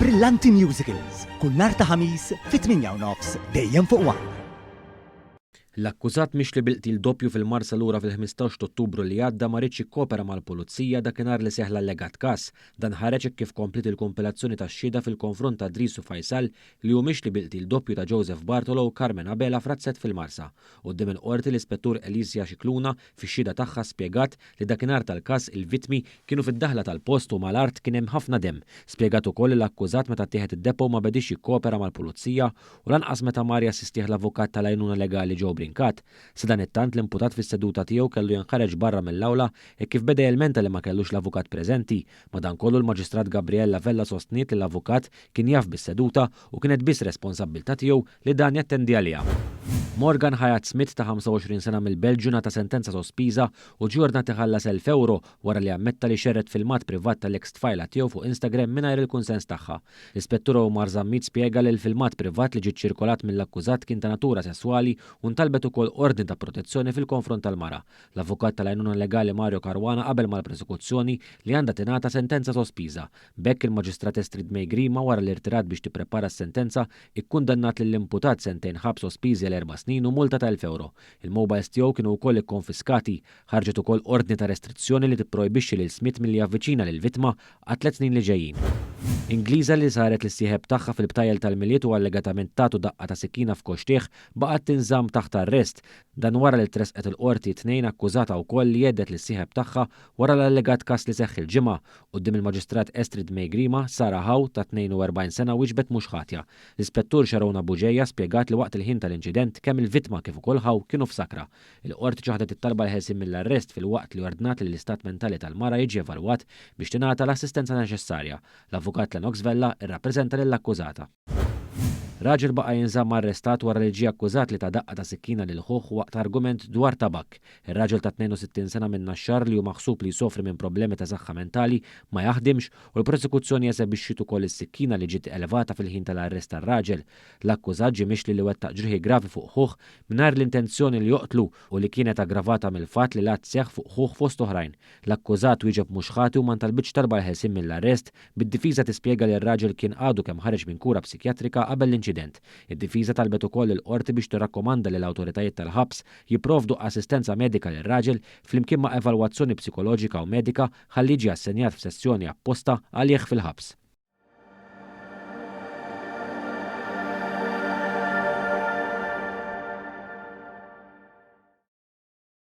Brillanti Musicals, kull nhar ta' Ħamis fit-8 u nofs dejjem fuq One. L-akkużat mixli bil-qtil doppju fil-Marsa lura fil-15 t'Ottubru li għadda ma riedx jikkopera mal-Pulizija dakinhar li seħħ l-allegat każ. Dan ħareġ hekk kif kompliet il-kumpilazzjoni tax-xhieda fil-konfront ta' Drisu Faisal li hu mixli bil-qtil doppju ta' Joseph Bartolo u Carmen Abela f'razzett fil-Marsa. Quddiem il-Qorti l-Ispettur Elisia Scicluna fix-xhieda tagħha spjegat li dakinhar tal-każ il-vittmi kienu fid-daħla tal-post u mal-art kien hemm ħafna demm. Spjegat ukoll li l-akkużat meta ttieħed id-depot ma bediex jikkopera mal-pulizija u lanqas meta mar jassistih l-avukat tal-għajnuna legali Joe Brincat. Sadanittant l-imputat fis-seduta tiegħu kellu jinħareġ barra mill-awla hekk kif beda jilmenta li ma kellux l-avukat preżenti. Madankollu l-Maġistrat Gabriella Vella sostniet li l-avukat kien jaf bis-seduta u kienet biss responsabbiltà tiegħu li dan jattendi għaliha. Morgan Hayat Smith ta' 25 sena mill-Belġju ngħata sentenza sospiża u ġie ordnat iħallas 1,000 ewro wara li ammetta li xerred filmat privat tal-eks tfajla tiegħu fuq Instagram mingħajr il-kunsens tagħha. L-Ispettur Omar Zammit spjega li l-filmat privat li ġie ċċirkolat mill-akkużat kien ta' natura sesswali u ntalbet ukoll ordni ta' protezzjoni fil-konfront tal-mara. L-avukat tal-għajnuna legali Mario Caruana qabel mal-prosekuzzjoni li għandha tingħata sentenza sospiża. B'hekk il-Maġistrat Estrid May Grima wara li rtirat biex tipprepara s-sentenza ikkundannat lill-imputat sentejn ħabs sospiżi għal erba' snin u multa ta' 1,000 ewro. Il-mobiles tiegħu kienu wkoll ikkonfiskati. Ħarġet ukoll ordni ta' restrizzjoni li tipprojbixxi lil Smith milli javviċina lill-vittma għat-tliet snin li ġejjin. Ingliża li saret lis-sieħeb tagħha fil-btajjel tal-Milied u allegatament tatu daqqa ta' sikkina f'koxxtih baqgħet tinżamm taħt arrest. Dan wara li tressqet il-Qorti t-Tnejn akkużata wkoll li għeddet lis-sieħeb tagħha wara l-allegat każ li seħħ il-Ġimgħa. Quddiem il-Maġistrat Estrid May Grima, Sarah Howe, ta' 42 sena wieġbet mhux ħatja. L-Ispettur Sharona Bugeja spjegat li waqt il-ħin tal-inċident kemm il-vittma kif ukoll Howe kienu f'sakra. Il-Qorti ċaħdet it-talba għall-ħelsien mill-arrest filwaqt li ordnat li l-istat mentali tal-mara jiġi evalwat biex tingħata l-assistenza neċessarja. L-Avukat Lennox Vella rrappreżenta lill-akkużata. Raġel baqa' jinżamm arrestat wara li ġie akkużat li ta daqqa ta' sikkina lil ħuh waqt argument dwar tabakk. Ir-raġel ta' 62 sena minn Naxxar li hu maħsub li jsofri minn problemi ta' saħħa mentali ma jaħdimx u l-prosekuzzjoni esebixxiet ukoll is-sikkina li ġiet elevata fil-ħin tal-arrest tar-raġel. L-akkużat ġie mixli li wettaq ġrieħi gravi fuq ħuh mingħajr l-intenzjoni li joqtlu u li kienet aggravata mill-fatt li l-att seħħ fuq ħuh fost oħrajn. L-akkużat wieġeb mhux ħati u ma ntalbitx talba għall-ħelsien mill-arrest, bid-difiża tispjega li r-raġel kien għadu kemm ħareġ minn kura psikjatrika qabel l-inċident. Id-difiża talbet ukoll lill-Qorti biex tirrakkomanda li l-awtoritajiet tal-ħabs jipprovdu assistenza medika lir-raġel flimkien ma' evalwazzjoni psikoloġika u medika ħalli jiġi assenjat f'sessjoni apposta għalih fil-ħabs.